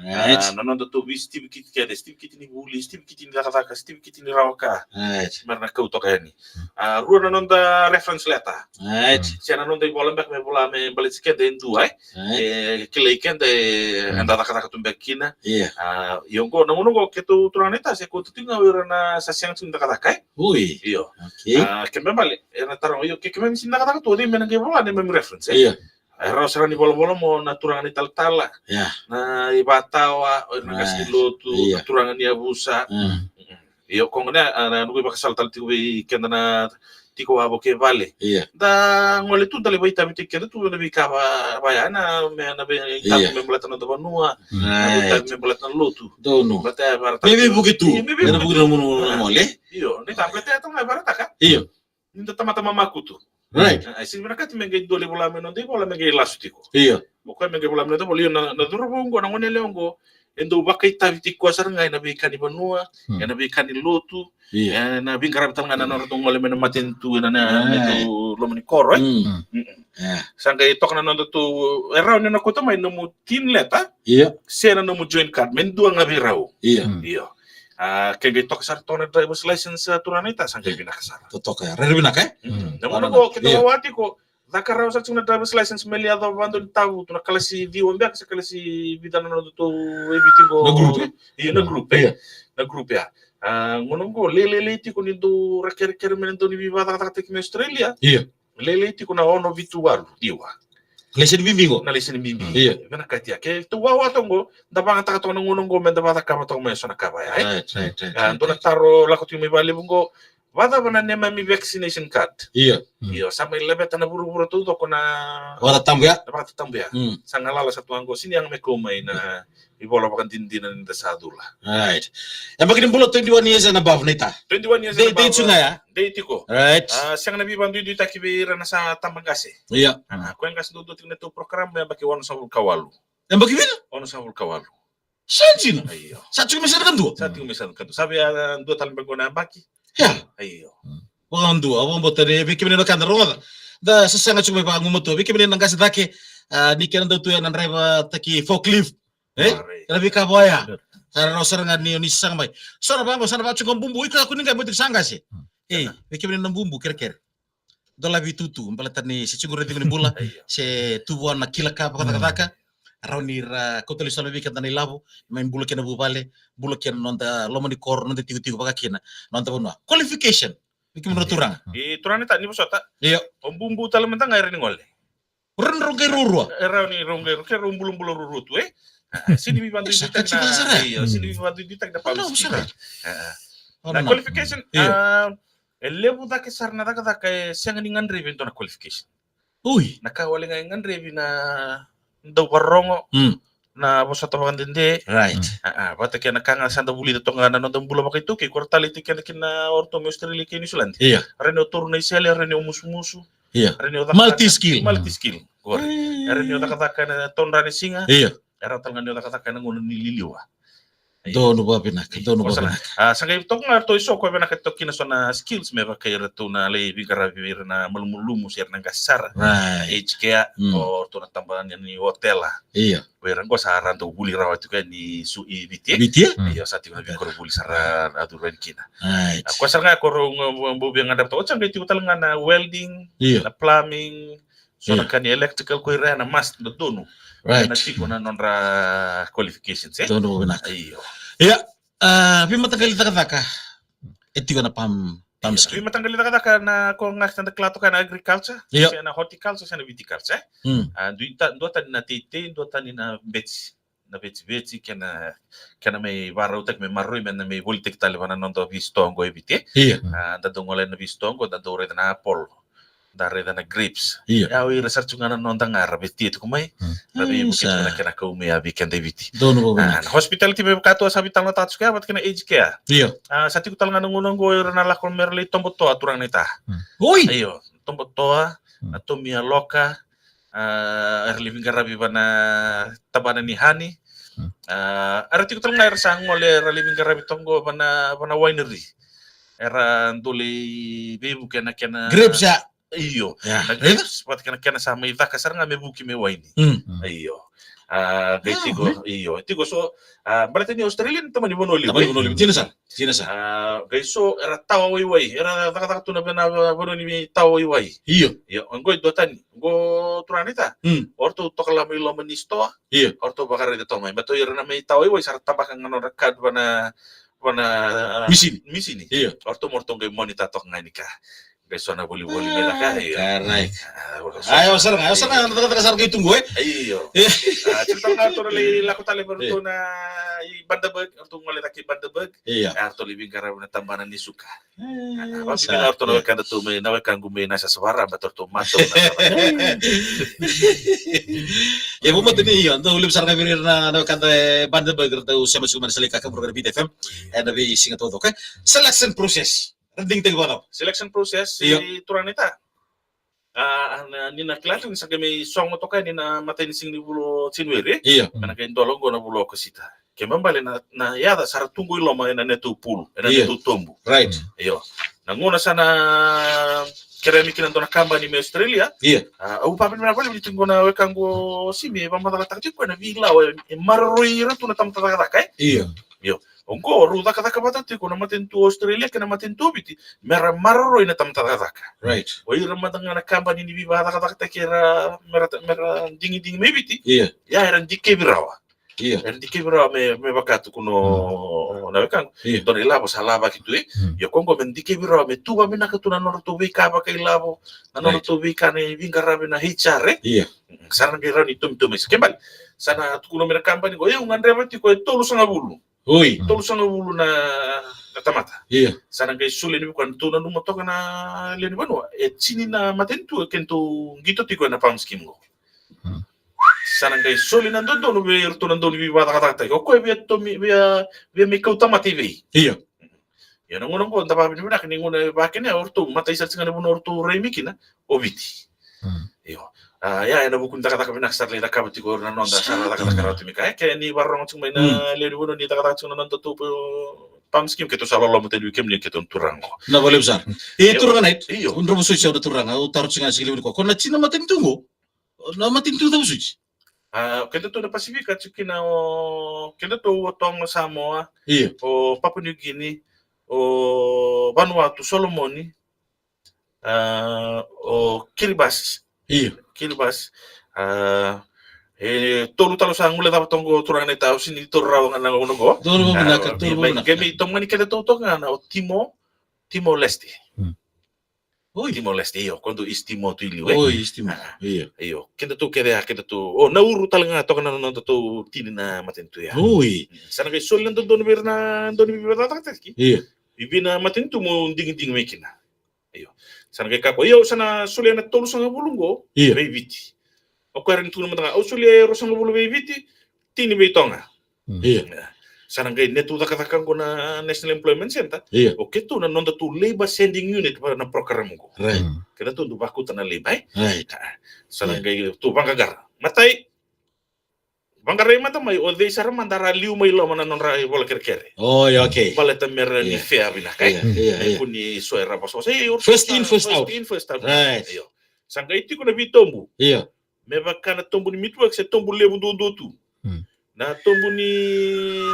Right. Ah, na noda tou veisitivikiti kece, sitivikiti ni vuli, sitivikiti ni cakacaka, sitivikiti ni rawa ka. Right. Me ra na kau toka yani. Ah, rua na noda reference letter. Right. Se na noda ivola beka me vola me baleti keda e dua, e. Right. E kilai keda e, mm, eda cakacaka tu beka kina. Ia. Ah, io qo, na gauna qo keitou turaga na ita se keitou tu ga o ira na sa sega tu ni cakacaka, e. Ui. Io. Okay. Ah, ke me bale, e na taro, io, ke, ke me sega ni cakacaka tu, o cei me na qai vola na neimami reference, e. Ia. E rawa sara ni volavola mo na turaga ni talatala. Ia. Na ivatawa, o ira na qase ni lotu, ia, na turaga ni yavusa. Mm. Mm. Io, ko gona, a, na noqu ivakasala tale tiko vei keda na tiko wavoki e vale. Ia. Da gole tu, da lai vakaitavi tiko keda tu na veika va, vaya, na me, na veitavi, ia, me baleta na noda vanua. Na veitavi, right, me baleta na lotu. Donu. Baleta e vara. Me veivuke tu. Ia, me veivuke tu. Me veivuke tu na nomu gole. Io, ni ta baleta e toka e varataka. Io. Ni da tamata mamakutu. Right. A, e sega ni vinakati me qai dua lai vola mai na noda ivola me qai lasu tiko. Io. O koya me qai vola mai na noda ivola, io, na, na cauravou oqo, na goneyalewa oqo, e dau vakaitavi tiko koya sara ga ena veika ni vanua, hmm, ena veika ni lotu, io, ena veiqaravi tale ga na nodratou gole mai na matanitu, ena, na, na, right, neitou loma ni koro, e? Mm. Mm-mm. Yeah. Sa qai toka na nodatou, e rawa ni na kauta mai nomu tin letter, io, se na nomu joint card, me dua ga vei rau. Io. Mm. Io. A, ke qai toka sara toka na driver's license, a, turaga na ita, sa qai, io, vinaka sara. Totoka ya. Rairai vinaka, e? Mm. Na gauna qo, keitou, io, wawa tiko, caka rawa sara tiko na driver's license me lai yacova vakadua ni tavutu na kalasi ciwa beka se kalasi vica na nodatou e Viti qo. Na group, e? Io, na group, e? Io. Na group, ya. A, gauna qo, lailai tiko ni dau ra kerekere me na dau ni veivakacakacakataki mai Australia. Io. Lailai tiko na ono vitu walu, ciwa. Laiseni bibi qo. Na laiseni bibi. Io. Vinakati ya. Keitou wawa toka qo, da vakayagataka toka na gauna qo me da vakacakava toka mai eso na ka vaya, e? Right, right, right, right. A, dua na taro lako tiko mai vakalevu qo, vakacava na neimami vaccination card? Io. Mm. Io, sa mai laveta na vuravura taucoko na vakatatabu ya. Na vakatatabu ya. Mm. Sa galala sa tu qo, sega ni yaga me kau mai na ivola vakadinadina ni da sa cula. Right. Yabaki ni bula twenty-one years and above, na ita. Twenty-one years and above. Dei, dei tu ga ya? Dei tiko. Right. A, sega na veivakaduiduitaki vei ira na sa tabaqase. Io. A, koya qase duadua tiko na neitou program, yabaki onosagavulu ka walu. Yabaki vica? Onosagavulu ka walu. Sa dina. Io. Sa tiko mai sa na kadua? Sa tiko mai sa na kadua. Sa via, a, dua tale beka qo na yabaki. Ia. Io. Vakadua, vakabauta ni vei kemuni na wekada, rogoca. Da sasaga tiko mai vakagumatua. Vei kemuni na qase cake, a, ni kena dau tu ya na draivataki forklift. E? Right. Kena veika vaya. Sa rawa sara ga ni, ni sasaga mai. So na vaqo, sa na vaka tiko bubu, iko ya ko ni qai bauti sa qase. Hmm. E, vei kemuni na bubu, kerekere. Dolavi itutu, baleta ni se tiko na icegu ni bula, io, se tu vua na kila ka vakacakacaka. Mm. Rawa ni ra kauta lesu tale vei keda na ilavo, mai bula kina vuvale, bula kina na noda loma ni koro, noda itikotiko vaka kina na noda vanua. Qualification. Vei kemuni na turaga. Mm. E, turaga na ita, ni vosota. Io. O bubu tale mada ga e rawa ni gole. Rau, rau qai ruarua. E rawa ni rau qai, ke rau bulabula ruarua tu, e? A, sega ni veivakaduiduitaki na, io, sega ni veivakaduiduitaki na public speaker. A, a. Na qualification, io, a, e levu cake sara na cakacaka e sega ni gadrevi e dua na qualification. Ui. Na ka wale ga e gadrevi na dau vakarorogo, mm, na vosota vakadede. Right. A, a, vata kei na ka ga sa da vulica toka ga na noda bula vakaitaukei, ko ra talei tiko keda kina o ratou mai Australia kei New Zealand. Io. Rawa ni o taura na isele, rawa ni o musumusu. Io. Rawa ni o cakacaka. Multi skill. Multi skill. Qori. Io. Rawa ni o cakacaka ena todra ni siga. Io. Rawa tale ga ni o cakacaka ena gauna ni liliwa. Io. Donu vakavinaka, donu vakavinaka. A, sa qai toka ga ratou e so ko vinaka toka kina so na skills me vaka iratou na lai veiqaravi vei ira na malumalumu se ira na qase sara. Right. Aged care, mm, o ratou na tabana ni otela. Io. Ko ira qo sa ra dau vuli rawa tiko yani i Viti, e? Viti, e? Mm. Io, sa tiko na veikoronivuli sa ra dau vuli kina. Right. A, ko sara ga ko rau ga bau via gadreva toka. Oti sa qai tiko tale ga na welding, io, na plumbing, so na, io, ka ni electrical, ko ira ya na must dodonu. Right. Na tiko na nodra qualifications, e? Donu vakavinaka. Io. Ia, a, veimataqali cakacaka e tiko na pam Pam scheme. Veimataqali cakacaka na ko ga sa da kila toka na agriculture, io, se na horticulture, se na viticulture, e? Mm. A, dui ta-, dua tani na teitei, dua tani na veti, na vetiveti, kei na, kei na mai vakarautaki, mai maroroi, me na mai volitaki tale vua na noda veisitoa qo e Viti. Io. A, da dau gole na veisitoa qo, da dau raica na apple, da raica na grapes. Io. Ia, o ira sara tu ga na noda ga ra vetia tiko mai, mm, ra veivuke tiko na kena kau mai ya vei keda e Viti. Donu vakavinaka. A, na hospitality me vaka tou sa veitalanoataka tiko ya, vata kei na aged care. Io. A, sa tiko tale ga na gauna qo ira na lako me ra lai tobotoa, turaga na ita. Mm. Oi! Io, tobotoa, Mm. Na Tommy Aloka, ah, era lai veiqaravi vana tabana ni Hani. Mm. Ah, era tiko tale ga era sa gole era lai veiqaravi toka qo vana, vana winery. Era dau lai veivuke na kena grapes, ya. Io. Ya. Na grapes, vata kei na kena sa mai caka sara ga me vuki me waini. Mm. Mm. Io. Ah, qai tiko, io, tiko so, ah, baleta ni Australia ni tamani vanua levu. Tamani vanua levu. Dina sara. Dina sara. Ah, qai so era tawa waiwai, era cakacaka tu na vena vanua ni tawa waiwai. Io. Io, qo e dua tani. Qo turaga naita. Mm. O ratou toka la mai loma ni sitoa. Io. O ratou vakaraica toka mai. Baleta o ira na mai tawa waiwai sa ra tabaka ga nodra card vana, vana, ah, misini. Misini. Io. O ratou mo ratou qai monitor toka ga ni ka. Qai so na volivoli me caka, io. Correct. Ah, volivoli. Io, sara ga, io, sara ga, cakacaka sara qai tu qo, e? Io. Eh. Ah, tiko tale ga ratou na lai lako tale vei ratou na i Bundaberg, ratou gole cake i Bundaberg. Io. Ah, ratou lai veiqaravi na tabana ni suka. Eh, ah, vavinavinaka ratou na wekadatou mai, na wekaqu mai Nasasavara, baleta ratou matau na tabana. Ia, vou matani, io, dou levu sara ga vei ira na, na wekada e Bundaberg, ratou sema tiko mai na Saleikaka, Muruka na Viti F M, ena veisiga taucoko, e? Selection process. Ra digitaki vakacava? Selection process, io, e turaga naita. Ah, na, ni na kila ni sa qai mai sogo toka ni na imatai ni siga ni vula o January, e? Io. Me na qai dola qo na vula o Okosita. Kena ibalebale na, na yaca sa ra tu qo i loma ena neitou pool, ena, io, neitou tobu. Right. Io. Na gauna sa na kerea mai kina dua na kabani mai Australia. Io. Ah, au vavinavinaka vakalevu ni tiko qo na wekaqu o Simi, e vakamacalataka tiko na veilawa e, e maroroi ira tu na tamata cakacaka, e? Io. Io. Oqo, rau cakacaka vata tiko na matanitu o Australia kei na matanitu o Viti, me ra maroroi na tamata cakacaka. Right. O ira mada ga na kabani ni veivakacakacakataki era, me ra, me ra digidigi mai Viti. Io. Ia era dikevi rawa. Io. Era dikevi rawa me, me vaka tukuna o, mm, na wekaqu. Io. Dua na ilavo sa lavaki tu, e. Mm. Ia ko qo me dikevi rawa me tu vakavinaka tu na nodratou veika vakailavo, na, right, nodratou veika na veiqaravi na H R, e. Io. Sa na qai rawa ni tomitomi. Kena ibalebale, sa na tukuna mai na kabani qo, e, au gadreva tiko e tolusagavulu. Oi. Tolusagavulu na, na tamata. Io. Sa na qai solia ni vei koya, na tou nanuma toka na lewe ni vanua, e tini na matanitu e kedatou qito tiko ena PALM scheme qo. Mm. Sa na qai solia na dodonu vei iratou na dau ni veivakacakacakataki. O koya via tomi, via, via mai kauta mata i vei. Io. Ia na gauna qo da vavinavinaka ni gauna e vakina, o ratou matai sara tiko ga na vanua o ratou rai mai kina, o Viti. Mm. Io. Ah, ia, ena vuku ni cakacaka vinaka sa ra lai cakava tiko na noda, sa ra cakacaka rawa tu mai kea. E, ke ni vakarorogo tiko mai na, mm, lewe ni vanua ni cakacaka tiko na nodatou, eh, PALM scheme, keitou sa loloma tale vei kemuni keitou na turaga qo. Na vakalevu sara. E, io, turaga naita. Io. Au dro vosoti au na turaga, au taro tiko ga siga levu nikua. Ko na tini na matanitu qo? Na matanitu cava soti? Ah, kedatou na Pasifika tiko kina o, kedatou o Toga, Samoa, io, o Papua New Guinea, o Vanuatu, Solomoni, ah, o Kiribati. Io. Kiribati. Ah, e tolu tale sa gole cava toka qo turaga naita, au sega ni taura rawa ga na gauna qo. Tolu vakavinaka, ah, tolu vakavinaka. Qai mai tomani kedatou toka ga na o Timor, Timor-Leste. Hmm. Oi. Timor-Leste, io, ko dou East Timor tu i liu, e? Oi, East Timor. Ah, io. Io, kedatou kece, ah, kedatou, o Nauru tale ga toka na nodatou tini na matanitu ya. Oi. Sa na qai soli na dodonu vei ira na dau ni veivakacakacakataki. Io. I vei na matanitu mo digidigi mai kina. Io. Sa na qai kaya o koya, io, sa na solia na tolusagavulu qo, io, vei Viti. O koya era ni tukuna mada ga, au solia e ruasagavulu vei Viti, tini vei Toga. Mm. Io. Ia. Sa na qai neitou cakacaka qo na National Employment Centre. Io. O keitou na nodatou Labour Sending Unit va na program qo. Right. Mm. Kedatou dau vakauta na labour, e? Right. Ah, sa na, io, qai tou vaqaqara. Matai, vaqarai mada mai o cei sara mada ra liu mai loma na nodra ivola kerekere. Oh, io, okay. Baleta me ra, io, ni fair vinaka, e? Io, io, io. Kua ni so era vosavosa, e, first in, first out. First in, first out. Right. Io. Sa qai tiko na veitobu. Io. Me vaka na tobu ni Midwest, se tobu levu duadua tu. Hmm. Na tobu ni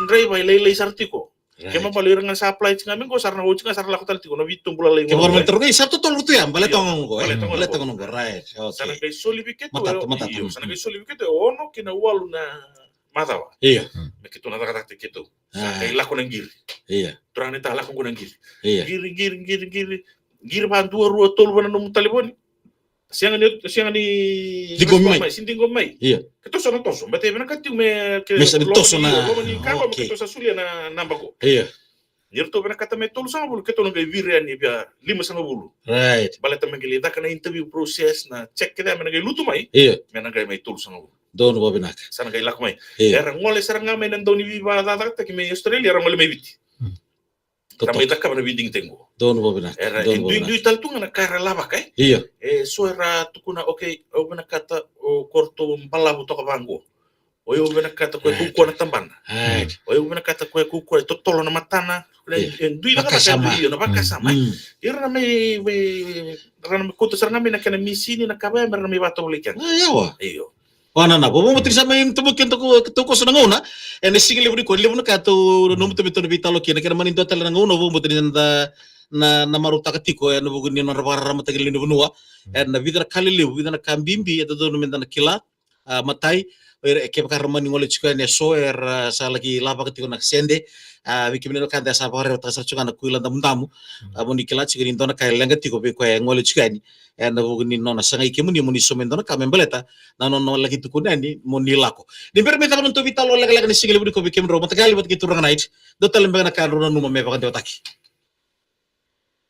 draiva e lailai sara tiko. Right. Kena ibalebale ira ga sa apply tiko ga mai qo, sa ra na oti ga, sa ra lako tale tiko na veitobu lalai. Kena ibalebale, right, tiko ga, sa totolo tu ya, baleta, right, ga qo, e? Baleta ga qo. Baleta ga qo, right. Okay. Sa na qai soli vei keitou, matata, io, matata, sa na qai soli vei keitou e ono ki na walu na macawa. Io. Hmm. Me keitou na cakacakataki keitou. Sa, ah, qai lako na qiri. Io. Turaga naita, lako qo na qiri. Io. Qiri, qiri, qiri, qiri. Qiri va dua, rua, tolu va na nomu talevoni. Sega ni, sega ni digomi mai. Mai, sega ni digomi mai. Io. Keitou sa na toso. Baleta e vinakati tiko me, ke, me sa ni toso na, loma ni, loma ni ka qo, okay, me keitou sa solia na naba qo. Io. Ni ratou vinakata me tolusagavulu, keitou na qai viri yani via limasagavulu. Right. Baleta me qai lai caka na interview process, na check kece me na qai lutu mai. Io. Me na qai mai tolusagavulu. Donu vakavinaka. Sa na qai lako mai. Io. Era gole sara ga mai na dau ni veivakacakacakataki mai Australia, era gole mai Viti. Hmm. Ra mai cakava na veidigitaki qo. Donu vakavinaka. Era, donu e dui, vakavinaka. Dui tale tu ga na ka era lavaka, e? Io. E so era tukuna, okay, au vinakata o koratou balavu toka vaqo. O yau vinakata ko e kaukauwa na tabana. Right. O yau vinakata ko e kaukauwa e totolo na matana. Io. E dui na ka, vakasama. Dui, io, na vakasama, e? Mm. Ira na mai, mai, ra na mai kauta sara ga mai na kena misini, na ka vaya, me ra na mai vakatovolei keda. A, yawa. Io. Io. Vaka na, na, vakabauta ni sa mai tamuki keda tou, tou koso na gauna. Ena siga levu nikua, levu na ka tou na muta me tou na veitalanoa kina, kena mani dua tale na gauna, vakabauta ni da na, na marautaka tiko, ena vuku ni nodra vakararamataki na lewe ni vanua. Mm. Ena vica na ka lelevu, vica na ka bibi, e dodonu meda na kila, a, matai, o ira, e kevaka ra mani gole tiko yani e so, era sa laki lavaka tiko na sede, a, vei kemuni na wekada e sa vakarewataka sara tiko ga na kuila damudamu, mm, a, mo ni kila tiko ni dua na ka e leqa tiko vei koya e gole tiko yani, ena vuku ni nona sagai kemuni mo ni sauma e dua na ka me baleta na nona laki tukuna yani mo ni lako. Ni bera me cava na nodatou veitalanoa lekaleka ni siga levu nikua vei kemudrau mataqali vata kei turaga Knight, dua tale beka na ka drau nanuma me vakadewataki.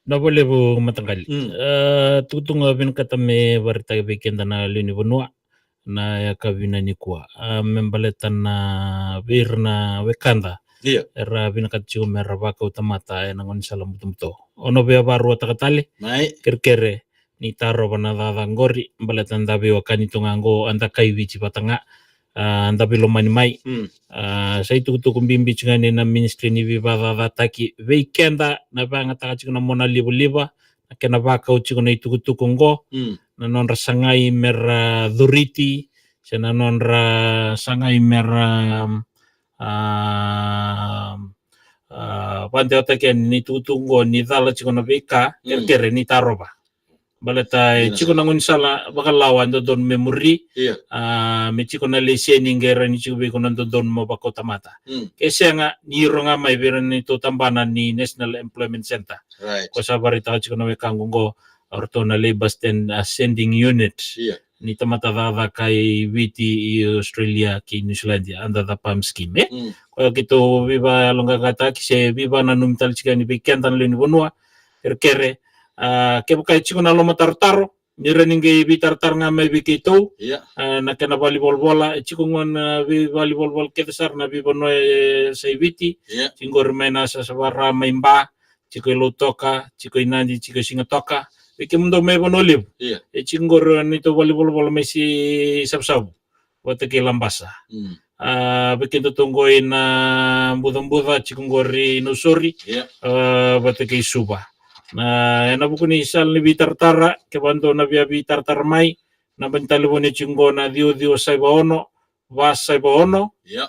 Vinaka vakalevu mataqali. Mm. A, tukutuku ga vinakata me vakaraitaka vei keda na lewe ni vanua na yakavi nikua. A, me baleta na vei ira na wekada. Io. Era vinakata tiko me ra vakau tamata ena gaunisala butobuto. Au na via vakaruataka tale. Mai. Kerekere, ni tarova na cakacaka qori, baleta da veiwekani tu ga qo, eda kai Viti vata ga, a, da veilomani mai. Mm. A, sa itukutuku bibi tiko ga ni na ministry ni veivakacakacakataki vei keda na vakayagataka tiko na mona livaliva, na kena vakau tiko na itukutuku qo, mm, na nodra sagai me ra curiti, se na nodra sagai me ra, a, a, vakadewataki yani na itukutuku qo ni cala tiko na veika, mm, kerekere ni tarova. Baleta e tiko na gaunisala vakalawa e dodonu me muri. Io. A, me tiko na laiseni qai rawa ni tiko vei iko na dodonu mo vakau tamata. Mm. Ke sega, ni ro ga mai vei ira na neitou tabana ni National Employment Centre. Right. Ko sa vakaraitaka tiko na wekaqu qo, o ratou na Labour Stand, a, Sending Unit. Io. Ni tamata cakacaka i Viti, i Australia, kei New Zealand, under the PALM scheme, e? Mm. Koya keitou veivakayaloqaqataki se veivakananumi tale tiko yani vei keda na lewe ni vanua, kerekere, a, kevaka e tiko na lomatarotaro, ni rawa ni qai veitaratara ga mai vei keitou. Io. A, na kena valenivolavola, e tiko qo na veivalenivolavola kece sara na veivanua e sa i Viti. Io. Tiko qori mai na sasavara mai Ba, tiko i Lautoka, tiko i Nadi, tiko i Sigatoka. Vei kemudou mai Vanua Levu. Io. E tiko qori na neitou valenivolavola mai Savusavu vata kei Labasa. Mm. A, vei kedatou qo ina Bucabuca, tiko qori Nausori. Io. A, vata kei Suva. Na, ena vuku ni sala ni veitaratara, kevaka dou na via veitaratara mai, naba ni talevoni e tiko qo na ciwa ciwa saiva ono, va saiva ono. Io.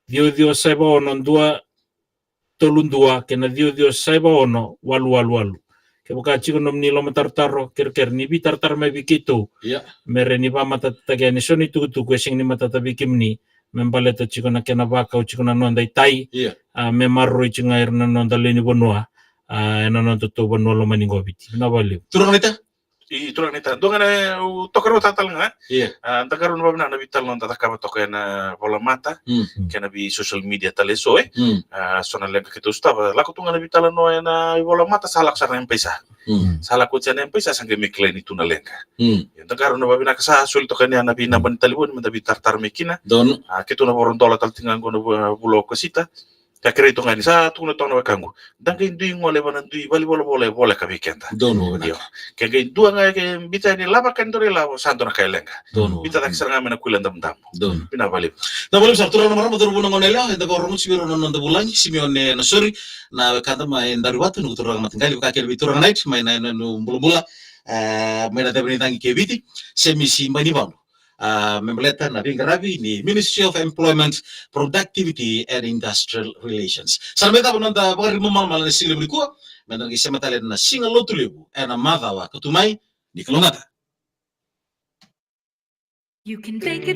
Ciwa ciwa saiva ono, dua tolu dua, kei na ciwa ciwa saiva ono, walu walu walu. Kevaka tiko nomuni lomatarotaro, kerekere ni veitaratara mai vei keitou. Io. Me rawa ni vakamatatataki yani e so na itukutuku e sega ni matata vei kemuni, me baleta tiko na kena vakau tiko na noda itai. Io. A, me maroroi tiko ga ira na noda lewe ni vanua. A, ena nodatou vanua lomani qo o Viti. Vinaka vakalevu. Turaga Naita? I turaga Naita, dua ga na, au tokaruataka tale ga. Io. A, da qarauna vakavinaka na veitalanoa da cakava toka ena volamata, mm, kei na vei social media tale e so, e. Mm. A, so na leqa keitou sotava, lako tu ga na veitalanoa ena volamata, sa lako sara na M-PAiSA. Mm. Sa lako oti na M-PAiSA, sa qai mai kilai ni tu na leqa. Mm. Ia da qarauna vakavinaka, sa soli toka yani na veinaba ni talevoni, meda veitaratara mai kina. Donu. A, keitou na vakarodola tale tiko ga qo na vu-, vula o Okosita. Ka kerei toka ga ni sa tukuna toka na wekaqu. Da qai dui gole vua na dui valenivolavola e voleka vei keda. Donu, vinaka. Io. Ke qai dua ga, ke biuta yani, lavaka yani dua na ilavo, sa dua na ka e leqa. Donu. Biuta cake sara ga mai na kuila damudamu. Donu. Vinaka vakalevu. Vinaka vakalevu sara, turaga na marama, cauravou, na goneyalewa, eda vakarorogo tiko vei rau na noda vulagi, Simione Nasori, na wekada mai Daruivatu, noqu turaga mataqali, vaka kina vei turaga Naita, mai na, na, na bulabula, e, mai na ceva ni cagi kei Viti, Semisi Bainivanua. A, me baleta na veiqaravi ni Ministry of Employment, Productivity and Industrial Relations. Sa na mai cava na noda Vakaribau Malamala ena siga levu nikua, meda qai sema tale ena Siga Lotulevu ena macawa ka tu mai, ni kalougata. You can bake it